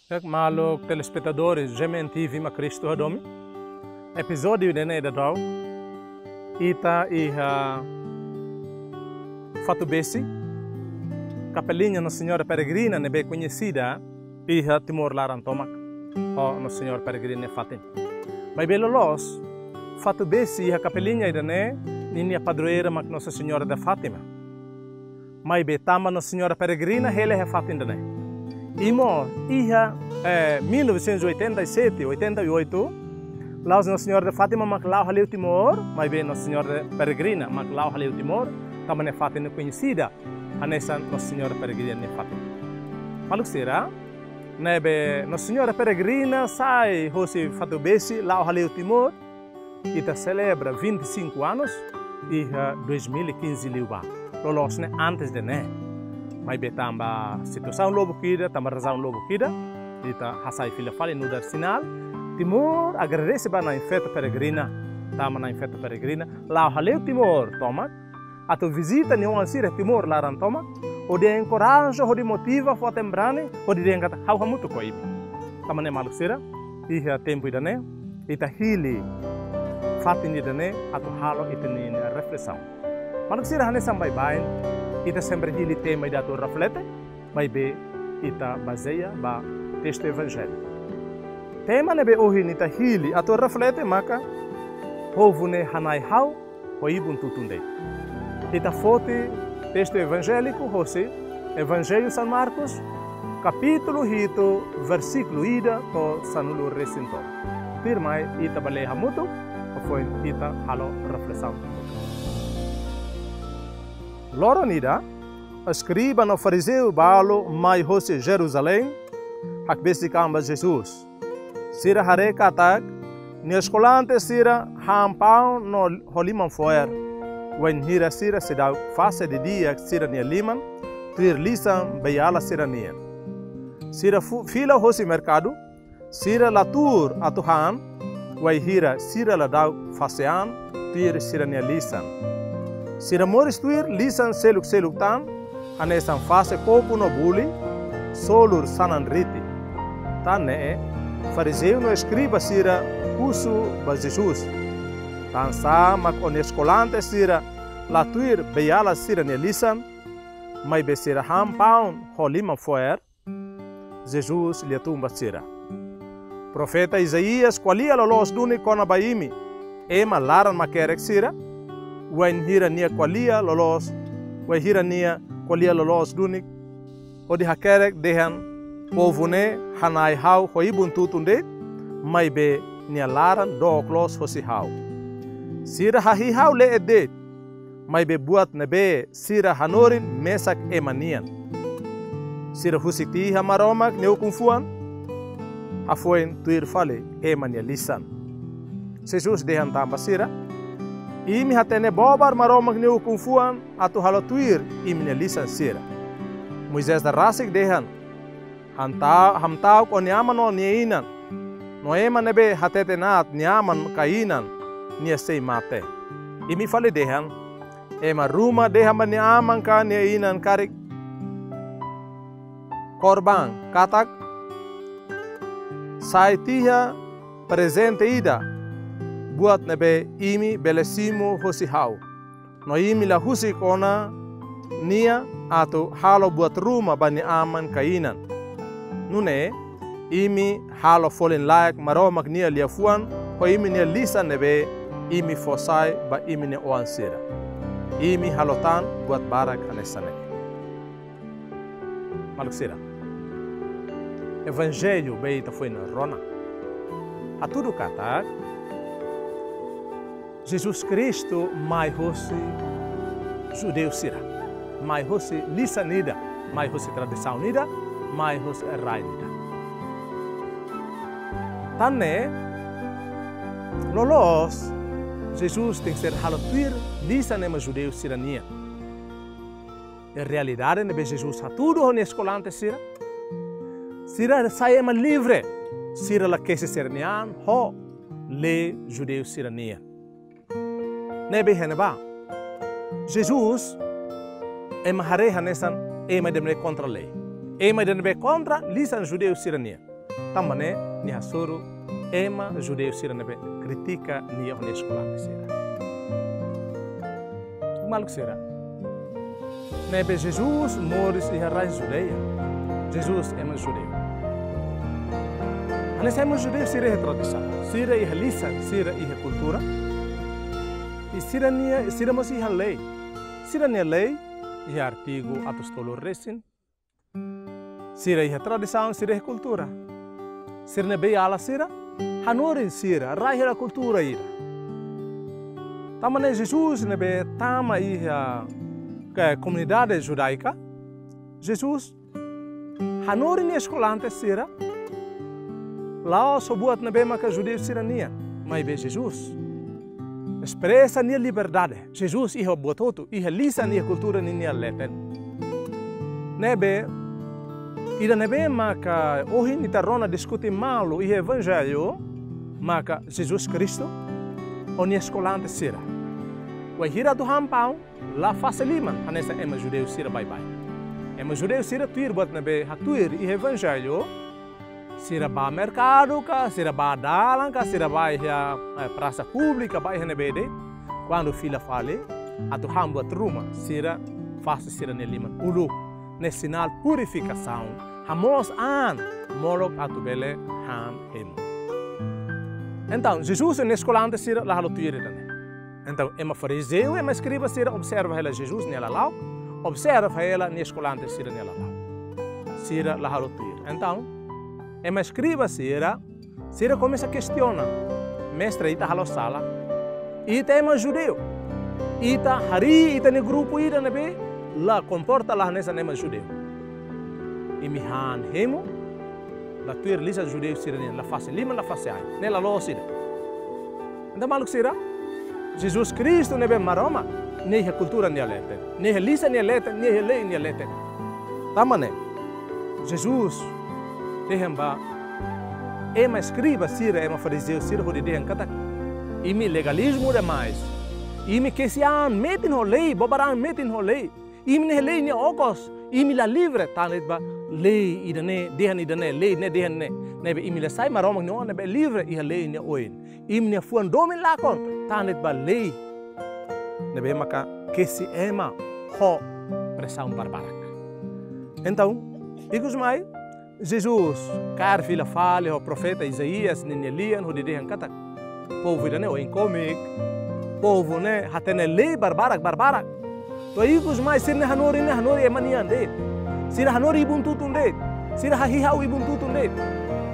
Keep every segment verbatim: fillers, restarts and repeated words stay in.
Kak maluk telespetadores G M N T V mak Kristu hadomi. Epizódiu ida-ne'e daudaun ita iha Fatubesi, Kapeliña Nossa Senhora Peregrina ne'ebé koñesida iha Timor laran tomak ho Nossa Senhora Peregrina nia fatin. Maibé loloos, Fatubesi iha kapeliña ida-ne'e, ninia padroeira mak Nossa Senhora de Fátima. Maibé tanba Nossa Senhora Peregrina hela iha fatin ida-ne'e. I mós iha, eh, mil novecentos e oitenta e sete, oitenta e oito, la'ós Nossa Senhora de Fátima mak la'o hale'u Timor, maibé Nossa Senhora de Peregrina mak la'o hale'u Timor, tanba nia fatin ne'e koñesida hanesan Nossa Senhora Peregrina nia fatin. Maluk sira, ne'ebé Nossa Senhora Peregrina sai hosi Fatubesi la'o hale'u Timor, ita selebra vinte e cinco anos iha dois mil e quinze liubá. Loloos ne'e antes ida-ne'e. Maibé tanba situasaun lubuk ida, tanba razaun lubuk ida, ita hasai fila fali nu'udar sinál. Timor agradese ba Na'in Feto Peregrina, tanba Na'in Feto Peregrina la'o hale'u Timor tomak atu vizita nia oan sira Timor laran tomak, hodi enkoraja, hodi motiva, fó atu brani, hodi dehan katak ha'u hamutuk ho imi. Tanba ne'e maluk sira, iha tempu ida-ne'e, ita hili fatin ida-ne'e atu halo ita-nia reflesaun. Maluk sira, hanesan baibain, ita sempre hili tema ida atu reflete, maibé ita bazeia ba testu evanjéliku. Tema ne'ebé ohin ita hili atu reflete maka povu ne'e hana'i ha'u ho ibun tutun de'it. Ita foti testu evanjéliku hosi Evanjellu São Marcos, kapítulu hitu, versíkulu ida to'o sanulu-resin-tolu. Tuirmai ita bá lee hamutuk, hafoin ita halo reflesaun. Loron ida, eskriba no farizeu balu mai hosi Jerusalém, hakbesik an ba Jesus. Sira haree katak nia eskolante sira han paun no ho liman-fo'er, wainhira sira seidauk fase didi'ak sira-nia liman tuir lisan beiala sira-nian. Sira fu-, fila hosi merkadu, sira la tuur atu han, wainhira sira la dauk fase an tuir sira-nia lisan. Sira moris tuir lisan seluk-seluk tan, hanesan fase kopu no buli, solur sanan riti. Tan ne'e, farizeu no eskriba sira husu ba Jesus: Tansá mak ó-nia eskolante sira la tuir beiala sira-nia lisan, maibé sira han paun ho liman-fo'er? Jesus lia-tun ba sira: Profeta Isaías ko'alia loloos duni kona-ba imi, ema laran makerek sira, wainhira nia ko'alia loloos, wainhira nia ko'alia loloos duni, hodi hakerek dehan: Povu ne'e hana'i ha'u ho ibun tutun de'it, maibé nia laran dook loos hosi ha'u. Sira hahi'i ha'u leet de'it, maibé buat ne'ebé sira hanorin mesak ema nian. Sira husik tiha Maromak nia ukun-fuan, hafoin tuir fali ema nia lisan. Jesus dehan tan ba sira: Imi hatene bobar Maromak nia ukun-fuan atu halo tuir imi-nia lisan sira. Moisés rasik dehan: Hamta'uk, hamta'uk ó-nia aman no nia inan. No ema ne'ebé hateten aat nia aman ka inan, nia sei mate. Imi fali dehan: Ema ruma dehan ba nia aman ka nia inan karik korban katak: Sai tiha prezente ida, buat ne'ebé imi bele simu hosi ha'u. No imi la husik ona nia atu halo buat ruma ba nia aman ka inan. Nune'e, imi halo folin-laek Maromak nia liafuan ho imi-nia lisan ne'ebé imi fó sai ba imi-nia oan sira. Imi halo tan buat barak hanesan ne'e. Maluk sira, Evanjellu be ita foin rona, hatudu katak Jesus Kristu mai hosi judeu sira, mai hosi lisan ida, mai hosi tradisaun ida, mai hosi rai ida. Tan ne'e, loloos, Jesus tenkesér halo tuir lisan ema judeu sira-nian. I realidade ne'ebé Jesus hatudu ho nia eskolante sira, sira sai ema livre, sira la kesi sira-nia an ho lei judeu sira-nian. Ne'ebé iha ne'ebá, Jesus, ema haree hanesan ema ida ne'ebé kontra lei, ema ida ne'ebé kontra lisan judeu sira-nian. Tanba ne'e, nia hasoru ema judeu sira ne'ebé kritika nia ho nia eskolante sira. Maluk sira, ne'ebé Jesus moris iha rai Judeia. Jesus ema judeu. Hanesan ema judeu sira iha tradisaun, sira iha lisan, sira iha kultura. I sira-nia, sira mós iha lei. Sira-nia lei iha artigu atus tolu resin. Sira iha tradisaun, sira iha kultura. Sira-nia beiala sira hanorin sira rai hela kultura ida. Tanba ne'e Jesus ne'ebé tama iha, eh, komunidade judaika, Jesus hanorin nia eskolante sira la'ós ho buat ne'ebé maka judeu sira-nian, maibé Jesus espresa nia liberdade. Jesus iha buat hotu, iha lisan, iha kultura ninia leten. Ne'ebé, ida ne'ebé maka ohin ita rona diskute malu iha Evanjellu, maka Jesus Kristu ho nia eskolante sira, wainhira atu han paun, la fase liman hanesan ema judeu sira baibain. Ema judeu sira tuir buat ne'ebé hatuir iha Evanjellu, sira bá merkadu ka, sira bá dalan ka, sira bá iha, eh, prasa públika, bá iha ne'ebé de'it. Kuandu fila fali atu han buat ruma, sira fase sira-nia liman uluk, ne'e sinál purifikasaun. Hamoos an molok atu bele han hemu. Entaun, Jesus nia eskolante sira la halo tuir ida-ne'e. Entaun, ema farizeu, ema eskriba sira observa hela Jesus nia lala'ok, observa hela nia eskolante sira nia lala'ok. Sira la halo tuir. Entaun, ema eskriba sira, sira komesa kestiona: Mestre, ita halo sala? Ita ema judeu. Ita harii ita-nia grupu ida ne'ebé la komporta la hanesan ema judeu. Imi han hemu, la tuir lisan judeu sira-nian, la fase liman, la fase ain. Ne'e la loos ida. Entaun maluk sira, Jesus Kristu ne'ebé Maromak, nia iha kultura nia leten, nia iha lisan nia leten, nia iha lei nia leten. Tanba ne'e, Jesus dehan ba ema eskriba sira, ema farizeu sira hodi dehan katak: Imi legalizmu demais. Imi kesi an metin ho lei, bobar an metin ho lei. Imi-nia lei ne'e okos, imi la livre, tan de'it ba lei ida-ne'e dehan ida-ne'e, lei ne'e dehan ne'e. Ne'ebé imi la sai Maromak nia oan ne'ebé livre iha lei nia oin. Imi-nia fuan domin lakon, tan de'it ba lei ne'ebé maka kesi ema ho presaun barbarak. Entaun, ikus mai, Jesus kaer fila fali ho profeta Isaías ninia lian hodi dehan katak: Povu ida-ne'e oin-komik, povu ne'e hatene lei barbarak, barbarak. To'o ikus mai sira-nia hanorin ne'e hanorin ema nian de'it. Sira hanorin ibun-tutun de'it. Sira hahihau ibun-tutun de'it.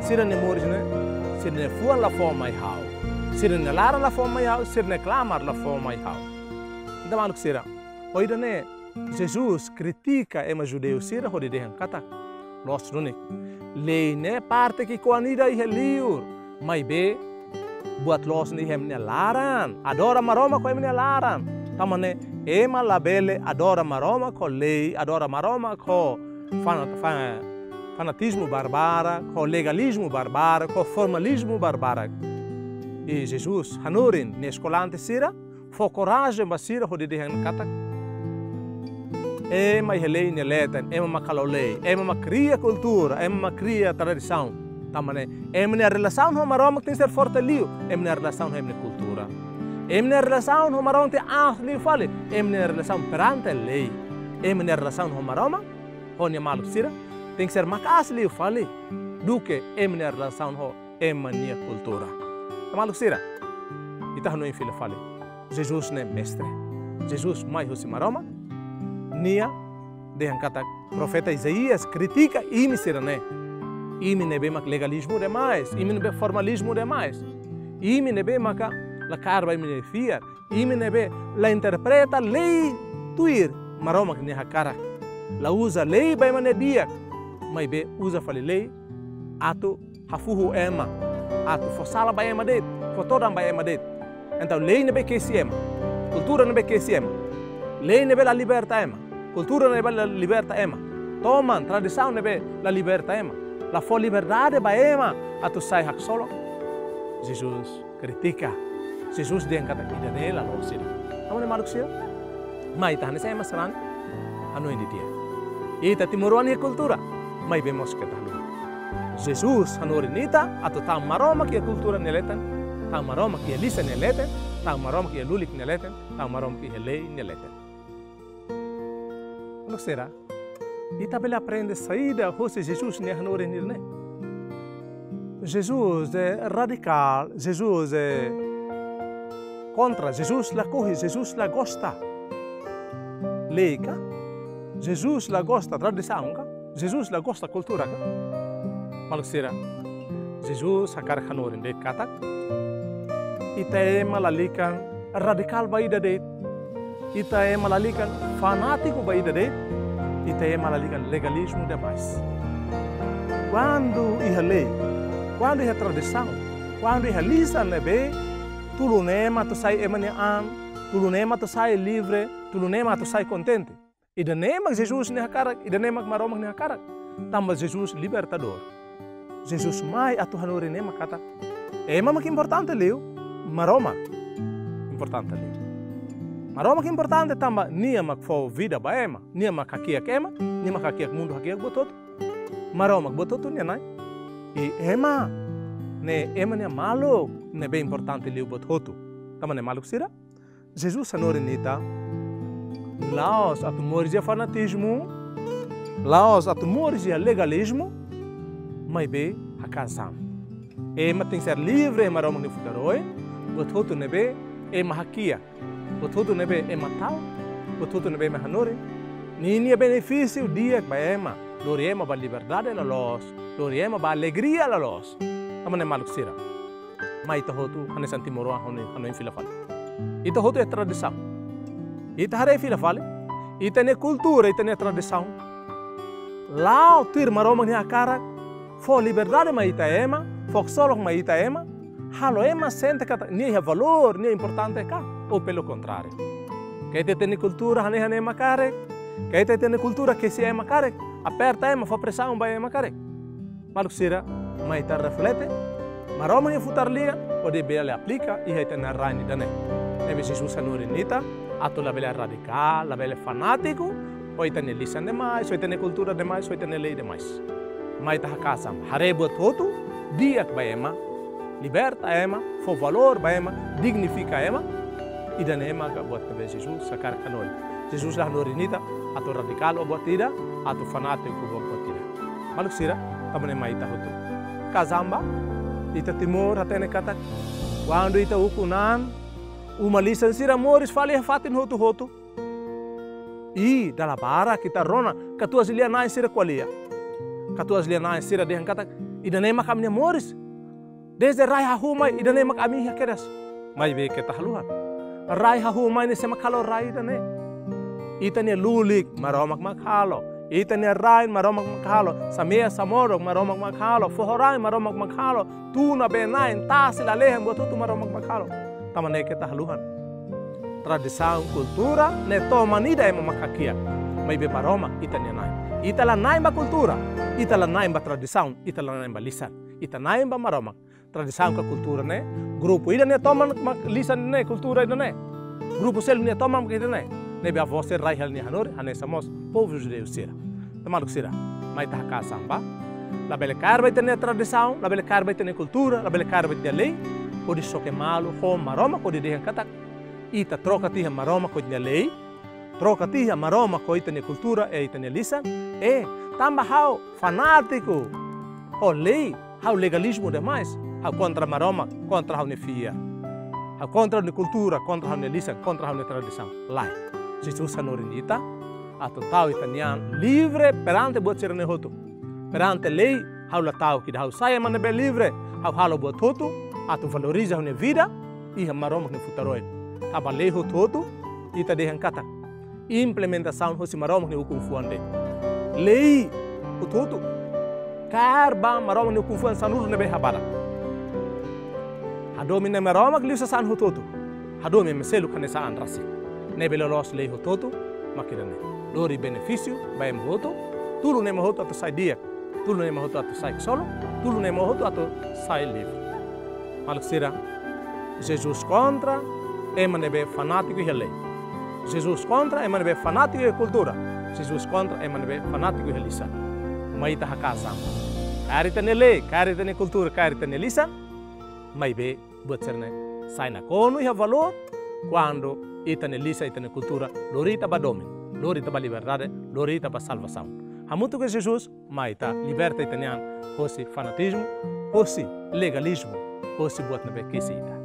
Sira-nia moris ne'e, sira-nia fuan la fó mai ha'u. Sira-nia laran la fó mai ha'u, sira-nia klamar la fó mai ha'u. Entaun maluk sira, ho ida-ne'e Jesus kritika ema judeu sira hodi dehan katak: Loos duni. Lei ne'e parte ki'ikoan ida iha liur, maibé buat loos ne'e iha ema nia laran. Adora Maromak ho ema nia laran. Tanba ne'e ema labele adora Maromak ho lei, adora Maromak ho fana-, fa-, fanatizmu barbarak, ho legalizmu barbarak, ho formalizmu barbarak. I Jesus hanorin nia eskolante sira, fó korajen ba sira hodi dehan katak: Ema iha lei nia leten, ema mak halo lei, ema mak kria kultura, ema mak kria tradisaun. Tanba ne'e, ema nia relasaun ho Maromak tenke ser forte liu, ema nia relasaun ho ema nia kultura. Ema nia relasaun ho Maromak tenke aas liu fali, ema nia relasaun perante lei. Ema nia relasaun ho Maromak, ho nia maluk sira, tenke ser maka'as liu fali duké ema nia relasaun ho ema nia kultura. Maluk sira, ita hanoin fila fali. Jesus ne'e Mestre. Jesus mai husi Maromak. Nia dehan katak profeta Isaías kritika imi sira-ne'e. Imi ne'ebé mak legalizmu demais, imi ne'ebé formalizmu demais. Imi ne'ebé maka la kaer ba imi-nia fiar. Imi ne'ebé la interpreta lei tuir Maromak nia hakarak. La uza lei ba ema nia di'ak, maibé uza fali lei atu hafuhu ema, atu fó sala ba ema de'it, fó todan ba ema de'it. Entaun lei ne'ebé kesi ema, kultura ne'ebé kesi ema, lei ne'ebé la liberta ema, kultura ne'ebé la liberta ema, toman, tradisaun ne'ebé la liberta ema, la fó liberdade ba ema atu sai haksolok. Jesus kritika. Jesus dehan katak ida-ne'e la loos ida. Tanba ne'e maluk sira, mai ita hanesan ema sarani, hanoin didi'ak. Ita timoroan iha kultura, maibé mós keta haluha. Jesus hanorin ita atu tau Maromak iha kultura nia leten, tau Maromak iha lisan nia leten, tau Maromak iha lulik nia leten, tau Maromak iha lei nia leten. Maluk sira, ita bele aprende saida hosi Jesus nia hanorin ida-ne'e? Jesus ne'e radikál, Jesus ne'e kontra, Jesus lakohi, Jesus la gosta lei ka? Jesus la gosta tradisaun ka? Jesus la gosta kultura ka? Maluk sira, Jesus hakarak hanorin de'it katak ita ema lalika radikál ba ida de'it. Ita ema lalika fanátiku ba ida de'it. Ita ema lalika legalizmu demais. Kuandu iha lei, kuandu iha tradisaun, kuandu iha lisan ne'ebé tulun ema atu sai ema nia an, tulun ema atu sai livre, tulun ema atu sai kontente. Ida-ne'e mak Jesus nia hakarak, ida-ne'e mak Maromak nia hakarak. Tanba Jesus libertadór. Jesus mai atu hanorin ema katak ema mak importante liu, Maromak importante liu. Maromak importante tanba nia mak fó vida ba ema, nia mak hakiak ema, nia mak hakiak mundu, hakiak buat hotu. Maromak buat hotu nia Na'i. I ema ne'e ema nia maluk ne'ebé importante liu buat hotu. Tanba ne'e maluk sira, Jesus hanorin ita la'ós atu moris iha fanatizmu, la'ós atu moris iha legalizmu, maibé haka'as an. Ema tenke ser livre iha Maromak nia futar oin, buat hotu ne'ebé ema hakiak, buat hotu ne'ebé ema tau, buat hotu ne'ebé ema hanorin, ninia benefísiu di'ak ba ema, lori ema ba liberdade loloos, lori ema ba alegria loloos. Tanba ne'e maluk sira, mai ita hotu hanesan timoroan hanoin, hanoin fila fali. Ita hotu iha tradisaun. Ita haree fila fali ita-nia kultura, ita-nia tradisaun. La'o tuir Maromak nia hakarak, fó liberdade mai ita ema, fó ksolok mai ita ema, halo ema sente katak nia iha valór, nia importante ka, ou pelo kontráriu. Keta ita-nia kultura hanehan ema karik, keta ita-nia kultura kesi ema karik, aperta ema, fó presaun ba ema karik. Maluk sira, mai ita reflete Maromak nia futar lian hodi bele aplika iha ita-nia rain ida-ne'e. Ne'ebé Jesus hanorin ita atu labele radikál, labele fanátiku ho ita-nia lisan demais, ho ita-nia kultura demais, ho ita-nia lei demais. Mai ita haka'as an, haree buat hotu di'ak ba ema, liberta ema, fó valór ba ema, dignifika ema. Ida-ne'e maka buat ne'ebé Jesus hakarak hanorin. Jesus la hanorin ita atu radikál ba buat ida, atu fanátiku ba buat ida. Maluk sira, tanba ne'e mai ita hotu kazamba, ita Timor hatene katak kuandu ita ukun an, uma lisan sira moris fali iha fatin hotu-hotu. I dala barak ita rona katuas lia-na'in sira ko'alia. Katuas lia-na'in sira dehan katak ida-ne'e mak ami-nia moris. Dezde rai hahú mai, ida-ne'e mak ami iha kedas. Maibé keta haluha. Rai hahú mai ne'e sé mak halo rai ida-ne'e? Ita-nia lulik Maromak mak halo. Ita-nia rain Maromak mak halo. Samea samorok Maromak mak halo. Foho-rain Maromak mak halo. Tuna, bee-na'in, tasi, lalehan, buat hotu Maromak mak halo. Tanba ne'e keta haluha. Tradisaun, kultura ne'e toman ida ema mak hakiak. Maibé Maromak ita-nia Na'i. Ita la na'in ba kultura, ita la na'in ba tradisaun, ita la na'in ba lisan. Ita na'in ba Maromak. Tradisaun ka kultura ne'e grupu ida nia toman mak lisan ne'e, kultura ida-ne'e. Grupu seluk nia toman mak ida-ne'e. Ne'ebé avó sira rai hela nia hanorin, hanesan mós povu judeu sira. Entaun maluk sira, mai ita haka'as an ba, labele kaer ba ita-nia tradisaun, labele kaer ba ita-nia kultura, labele kaer ba ita-nia lei, hodi xoke malu ho Maromak, hodi dehan katak ita troka tiha Maromak ho ita-nia lei, troka tiha Maromak ho ita-nia kultura, i ita-nia lisan. I tanba ha'u fanátiku ho lei, ha'u legalizmu demais, ha'u kontra Maromak, kontra ha'u-nia fiar. Ha'u kontra ha'u-nia kultura, kontra ha'u-nia lisan, kontra ha'u-nia tradisaun. Lae. Jesus hanorin ita atu tau ita-nia an livre perante buat sira-ne'e hotu. Perante lei, ha'u la ta'uk ida, ha'u sai ema ne'ebé livre, ha'u halo buat hotu atu valoriza ha'u-nia vida iha Maromak nia futar oin. Tanba lei hotu-hotu, ita dehan katak implementasaun hosi Maromak nia ukun-fuan de'it. Lei hotu-hotu kaer ba Maromak nia ukun-fuan sanulu ne'ebé habadak. Hadomi Nai Maromak liu sasán hotu-hotu. Hadomi ema seluk hanesan an rasik. Ne'ebé loloos lei hotu-hotu mak ida-ne'e. Lori benefísiu ba ema hotu, tulun ema hotu atu sai di'ak, tulun ema hotu atu sai ksolok, tulun ema hotu atu sai livre. Maluk sira, Jesus kontra ema ne'ebé fanátiku iha lei. Jesus kontra ema ne'ebé fanátiku iha kultura. Jesus kontra ema ne'ebé fanátiku iha lisan. Mai ita haka'as an. kaer ita-nia lei, kaer ita-nia kultura, kaer ita-nia lisan, maibé buat sira-ne'e sai nakonu iha valór kuandu ita-nia lisan, ita-nia kultura lori ita ba domin, lori ita ba liberdade, lori ita ba salvasaun. Hamutuk ho Jesus, mai ita liberta ita-nia an hosi fanatizmu, hosi legalizmu, hosi buat ne'ebé kesi ita.